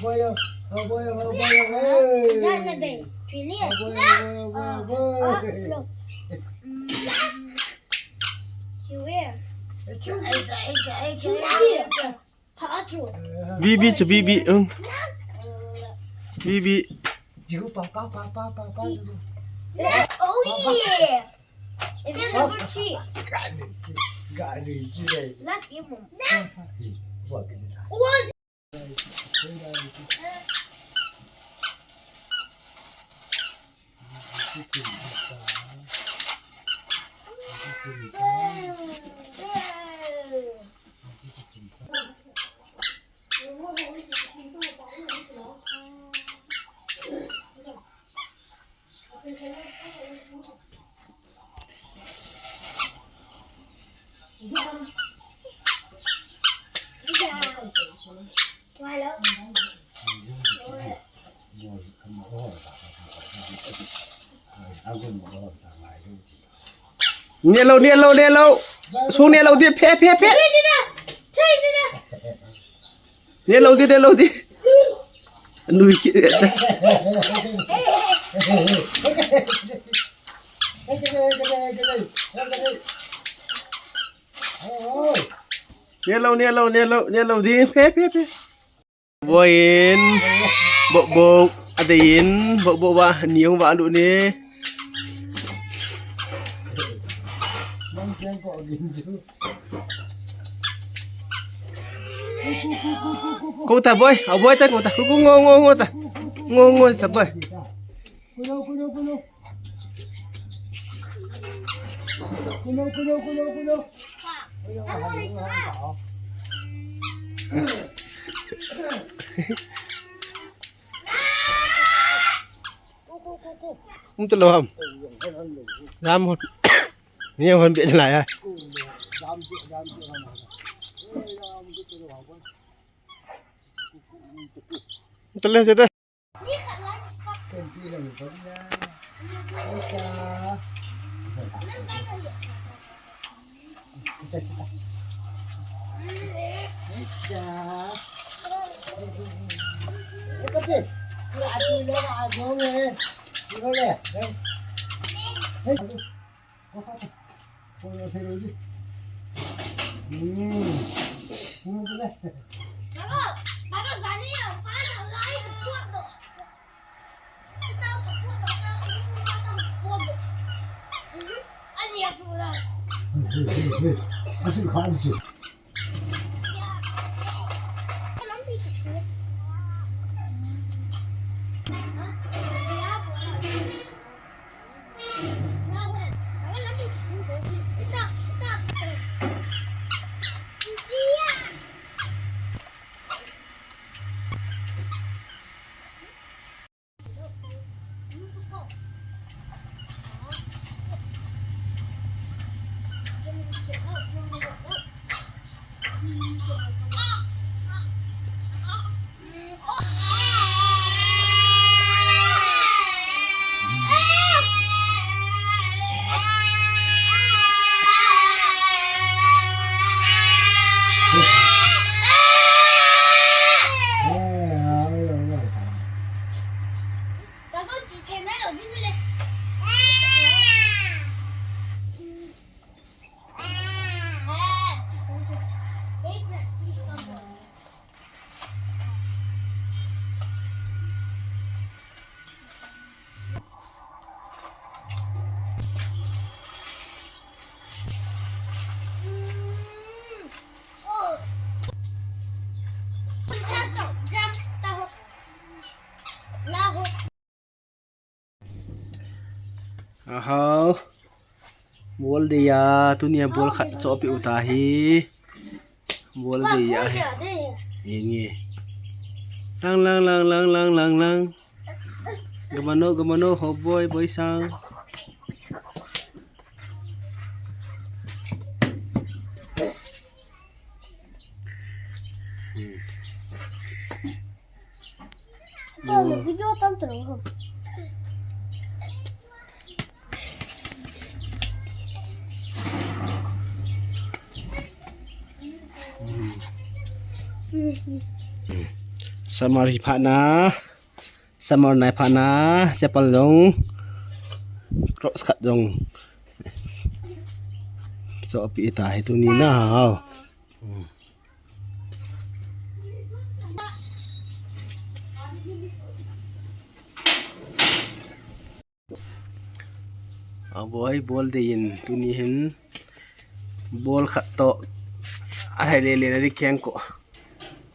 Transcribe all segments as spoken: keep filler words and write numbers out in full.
Hawboy, hawboy, hawboy, hawboy. Zana dei. Chili. Hawboy, hawboy, hawboy, hawboy. Ah, ah, no. Mm. Kiwi. Kiwi. Kiwi. Tha chu. Bibi chu bibi. Um. Bibi. Jiu pa pa pa pa pa pa. Oh yeah. Is it number three? Gari, gari, gari. Love you, mom. Wa kini ta. One. Neh lou, neh lou, neh lou. Sung neh lou di, phe, phe, phe. Neh lou di, neh lou di. Nui ki. Neh lou, neh lou, neh lou, neh lou di, phe, phe, phe. Boy in, bo, bo, adei in, bo, bo, wa, ni, wa, lu, ni. Ko ta boy, a boy ta ko ta, ko, ko, ngo, ngo, ngo ta. Ngo, ngo ta boy. Um, tu lo ham. Ram hon. Ni hon be la ya. Tele, tele. Bol dei a, tunia bol khat chohpeh u tahi. Bol dei a hi. Nge nge. Lang lang lang lang lang lang lang. Gamano gamano ho boy boy sang. Hmm. Video tam terus. Samar hi phat na, samar nai phat na, chapal jong, cross khat jong. So, api ita hi tuni na, hao. Aboi, bol dei in tuni hin. Bol khat toh. Alhai le le na di keng ko.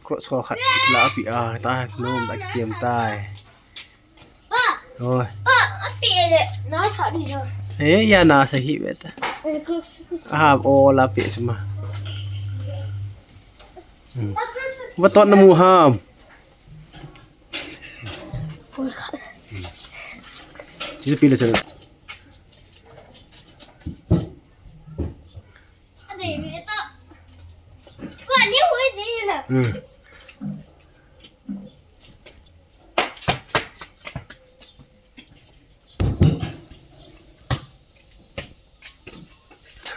Cross ko khat la api a ta nom ta kichem tai. Oi. Pa, api le na sa di na. Eh, ya na sa hi beta. Eh, cross. Ah, o la pi suma. Hmm. Ba tot na mu ham. Sisi pila sana. Hmm.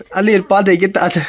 Ali pa de kita aja.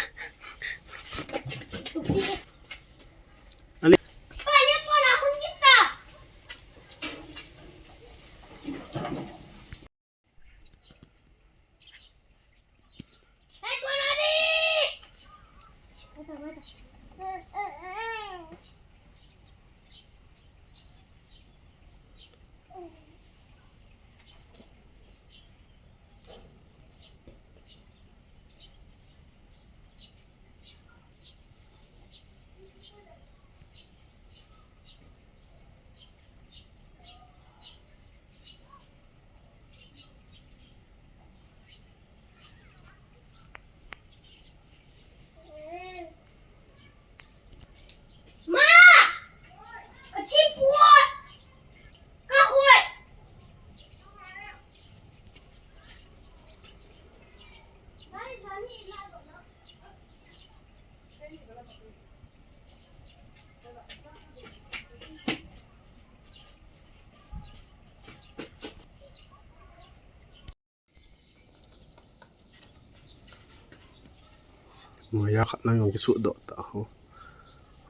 Maya khat na jong kisuh doh ta ho.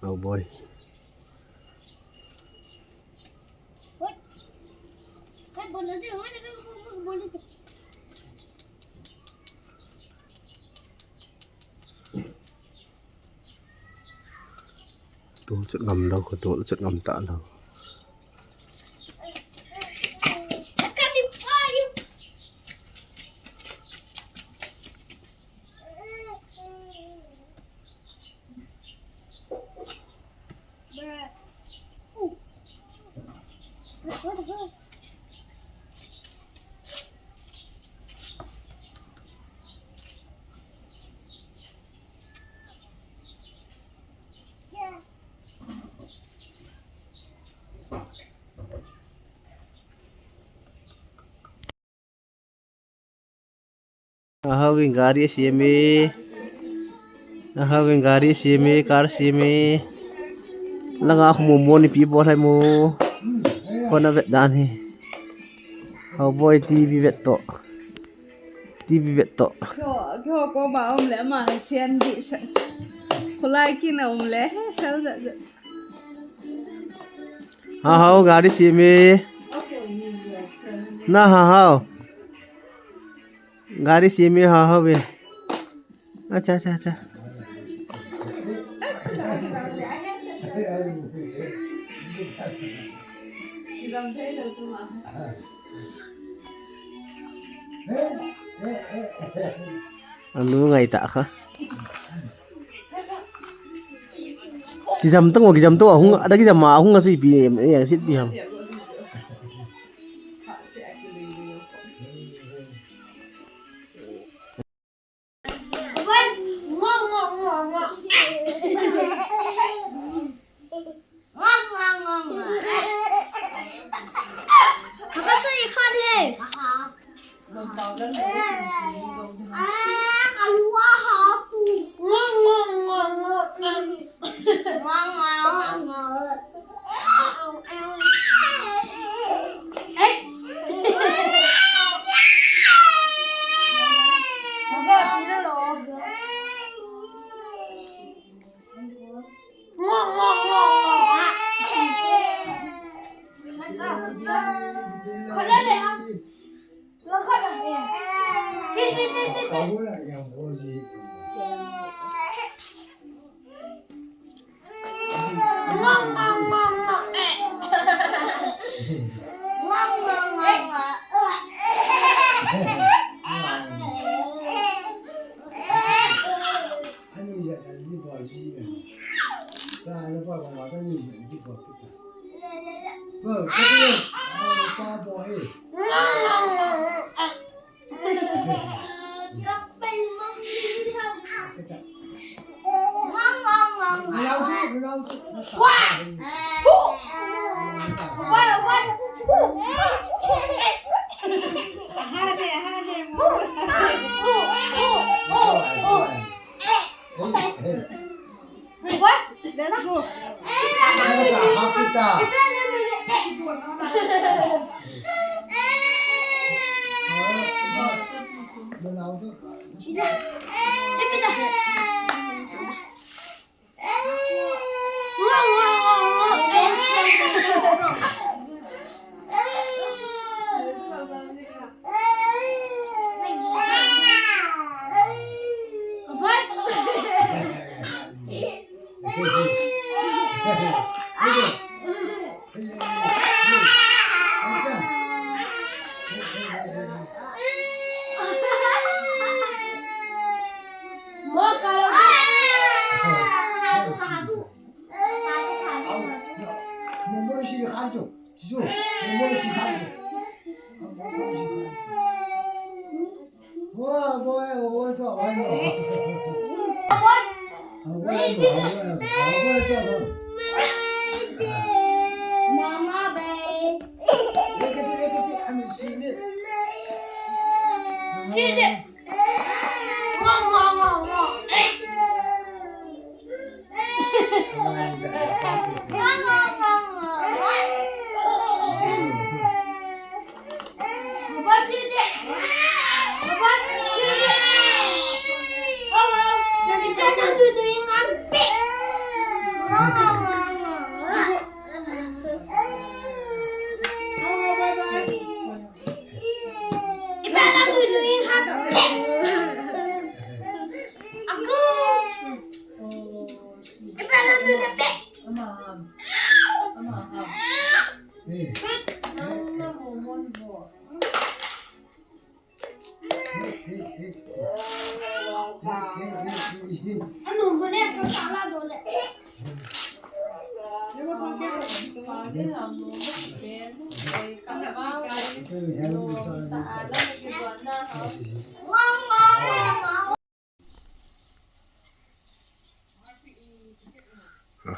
Oh boy. Tol chut ngam lou, ko tol chut ngam ta lou. Ahau in gari asem e. Ahau in gari asem e, car asem e. Langa khu momo nipi bol hai mo. Kona vet dan hi. Hao boy TV vet toh. TV vet toh. Kho, kho ko ba um le ma sen di sa. Kholai kin a um le, sel za za. Hao, hao, gari sem e. Na, hao, hao. Gari sem e, hao, hao, be. Acha, acha, acha. Anu ngai ta kha. Kijam tang o, kijam tang o, ahung, ada kijam ma, ahung a sui pi, em, em, sit pi ham. Let's go. Mama, babe.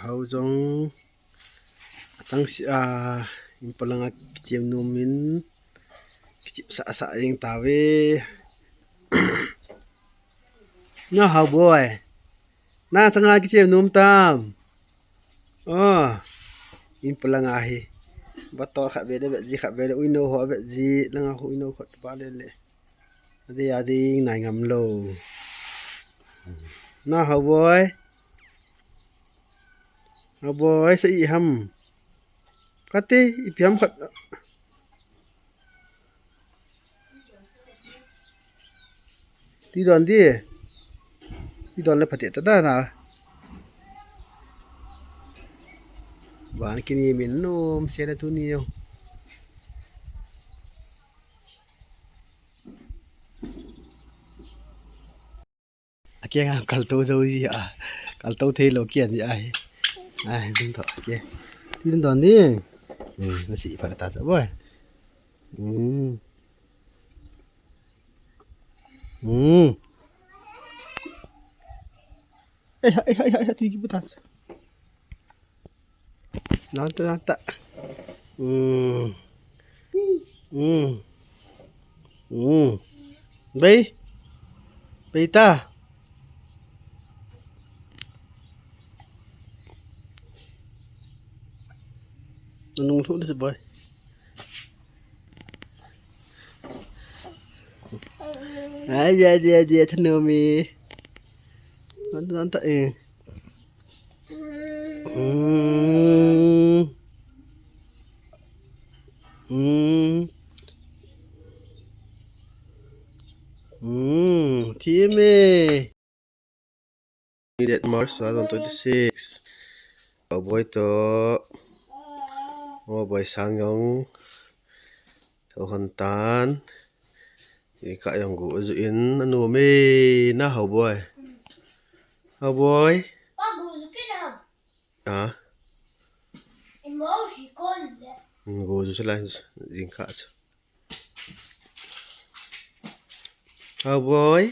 Hau jong achang si a, in polanga kichem nom in, kichem sasa jeng tave. Na hau boi. Na changa kichem nom tam. Oh, in polanga hi. Bato khat vele, vetji khat vele, uino ho vetji, langa ho uino khat vale le. Adi, adi, nai ngam lou. Na hau boi. Hau boi, sa i ham. Kati, ipi ham khat. Ti don di. Ti don le phatea ta da na. Van kini min nom se le tuni yo. Akeng a kaltou jou ji a. Kaltou thei lou kian ji ahi. Ai, ding tho. Ke. Tin don ni. Hmm, na si pha ta cha boi. Hmm. Hmm. Eh, eh, eh, eh, tu ki putas. Nanta, nanta. Hmm. Hmm. Hmm. Bei. Bei ta. Nung lhuh ding si boy. Ai, dia, dia, dia, thanom e. Anta, anta, eh. Hmm. Hmm. Hmm. Thiam e. Date March two thousand twenty-six. Haoboy toh. Haoboy sang jong. Toh hon tan. Jingkah jong go ajuh in anom e na Haoboy. Haoboy. Pa, go ju kit ham. Ah. Imo si kon le. Hmm, go ju se lai jingkah chu. Haoboy.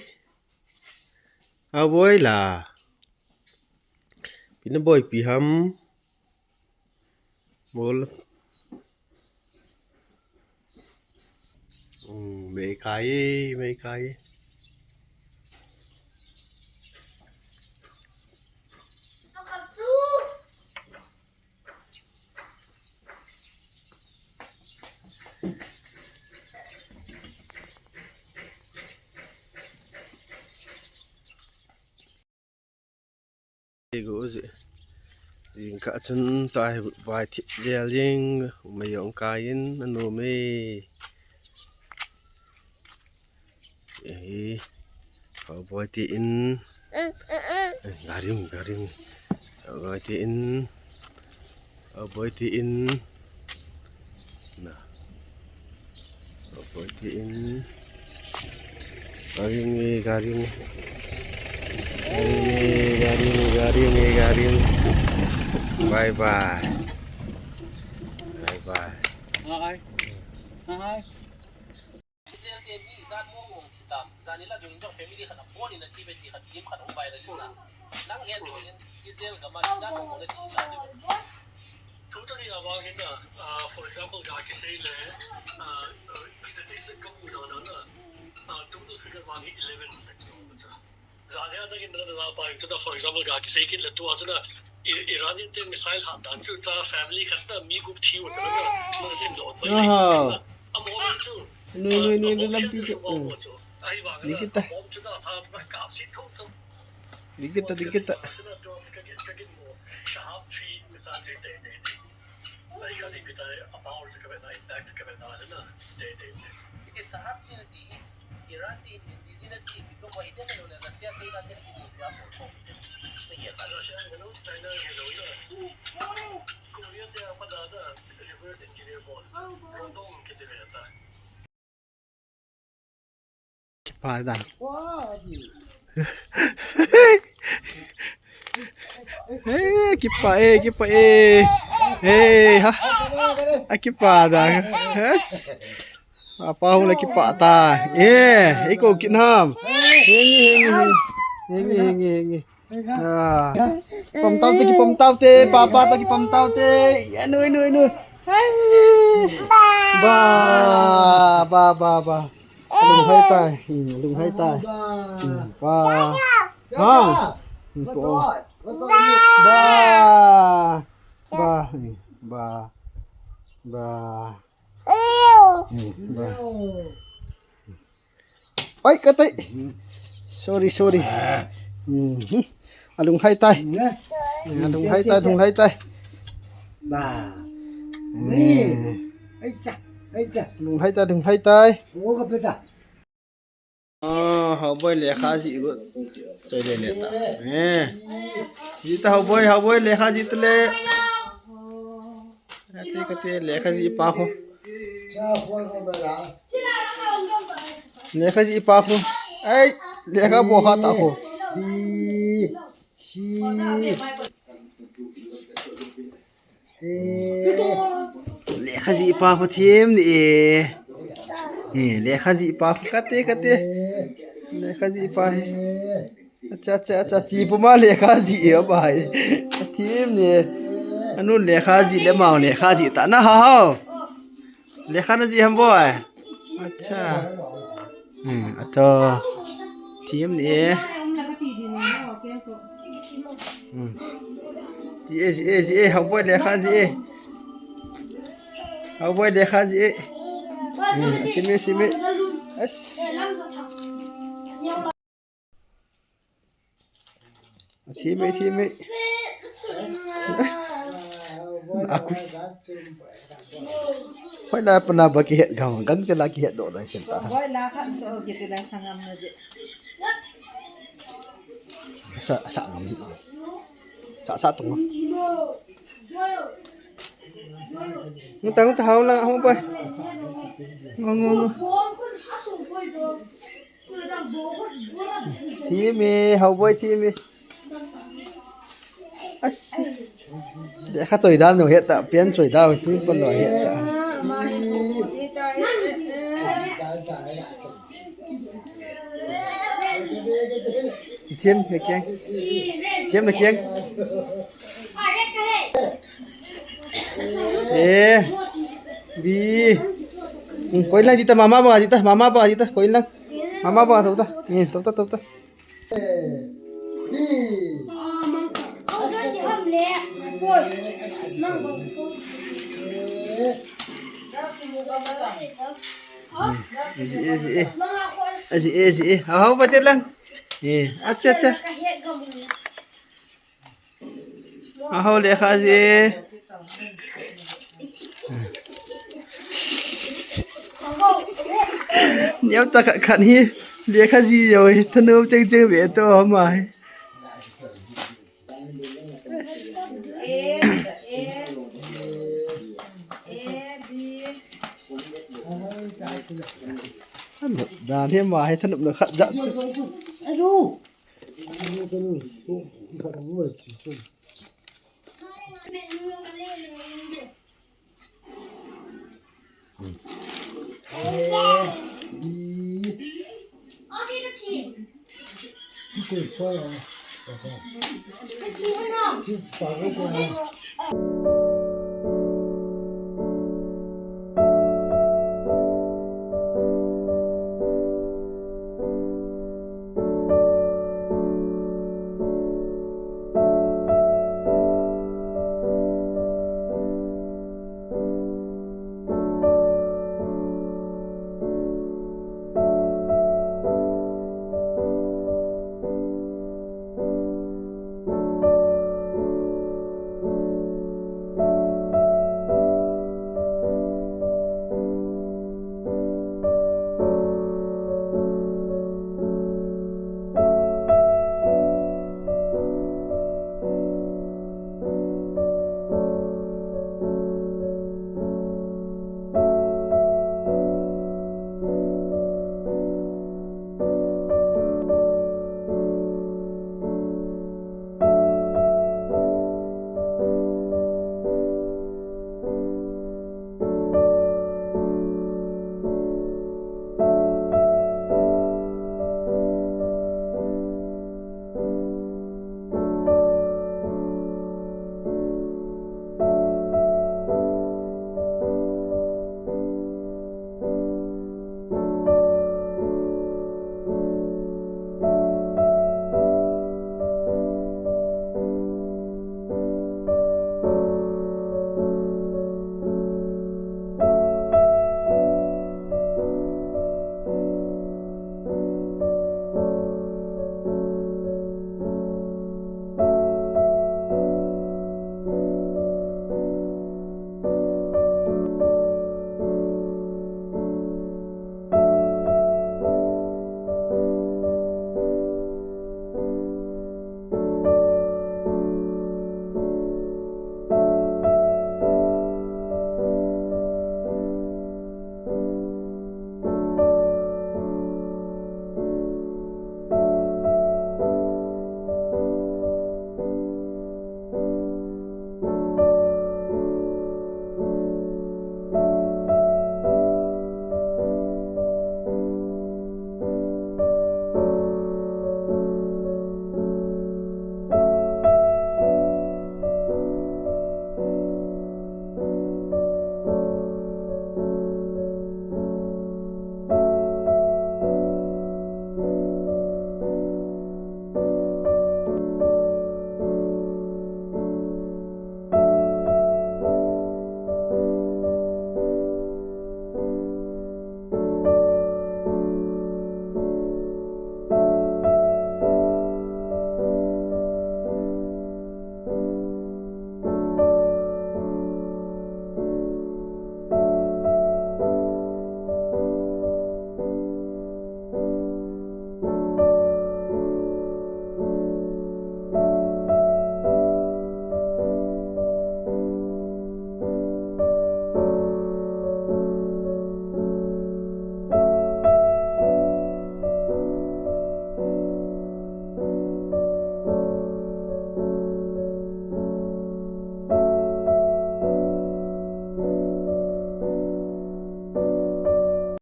Haoboy la. Ipi naboipi ham. Bol. Hmm, mei kai e, mei kai e. Go ji. Jingkah chun tua hi vai thip lel jing, mei jong kai in anom e. Eh, Haoboy te in. Eh, gari, gari. Haoboy te in. Haoboy te in. Na. Haoboy te in. Gari ni, gari ni. Gari ni, gari ni, gari ni, gari ni. Bye bye. Bye bye. Bye. Bye. Israel te mi ijat mong mong thi tam. Janhi la jong in jong family khat a phone in a thi ve ti khat, lim khat a hung viral in na. Nang het lou in Israel gam a ijat mong mong na thi tam ti ve. Totally a vang hin na, ah, for example, ga kisei le, ah, uh, statistics ka mu dan dan na, ah, total figure vang hi eleven. Janhi a nangin na, na pa in chu na, for example, ga kisei kit le tua chu na, I-, Iran in te missile hat dan chu cha family khat na mi gup thi u chu na, na sim doh pai. Aha. Amo chu. Nui, nui, nui, nui, lampi chu. Ding kit ta. Ding kit ta, ding kit ta. It is Shahab Tree ti Iran ti indigenous ti, ti ko ko hite na lo na Russia ti na ti ti ti a ko ko. Ni ya ta. Russia no China ni lo na. Korea ti a pa da da reverse engineer bol. Ro dong ke ti ya ta. Kipa da. Eh, kipa, eh, kipa, eh. Eh, ha. Ah, kipa da. Yes. Apa hula kipa ta. Eh, iko kinam. Hengi, hengi, hengi. Hengi, hengi, hengi. Ah. Pom tau te, kipom tau te, papa to kipom tau te. Ya, nu, nu, nu. Hai. Ba, ba, ba, ba. Lung hai tai. Hmm, lung hai tai. Hmm, ba. Ba. Hmm, po. Ba. Ba. Hmm, ba. Ba. Hmm, ba. Ai, katai. Sorry, sorry. Mhm. Alung hai tai. Alung hai tai, alung hai tai. Ba. Ni. Ai cha, ai cha. Alung hai tai, alung hai tai. O ka peta. Ah, Haoboy lekha ji bu. Choi le le ta. Eh. Ji ta Haoboy, Haoboy lekha ji ta le. Kati, kati, lekha ji pa ho. Lekha ji pa ho. Ai, lekha bo ha ta ho. Lekha ji pa ho thim ni e. Eh, lekha ji pa ho kati, kati. Lekha ji pa he. Acha, acha, acha, chi puma lekha ji e bai. Thim ni. Anu lekha ji le mau lekha ji ta na ha ha. Lekha na ji ham boy. Acha. Hmm, acha. Thim ni. Hmm. Ji e, ji e, ji e, ham boy lekha ji e. Haoboi lekha jih e. Hmm, sim e, sim e. As. Thim e, thim e. Akui. Hoilai a pat na ba kihet gam, gan che la kihet doh lai sim ta. Hoilai khat so kiti lai sangam na je. Sa, sa ngam. Sa, sa tung. Ngu ta, ngu ta, hao la, hao pai. Ngu, ngu, ngu. Thim e, Haoboi thim e. Asi. Lekha choi dan lo het ta, pen choi dan lo, tun kon lo het ta. Thim na kiang. Thim na kiang. A. B. Hmm, koi lang jita, mama ba jita, mama ba jita, koi lang. Mama ba tauta. Eh, tauta, tauta. B. Ji e, ji e. Ji e, ji e. Hao, hao, pati lang. Eh, acha, acha. Hao, lekha ji e. Neo ta khat khat hi lekha ji jo hi, thanom cheng cheng ve to ama hi. Thanom dan hi ama hi, thanom na khat ja.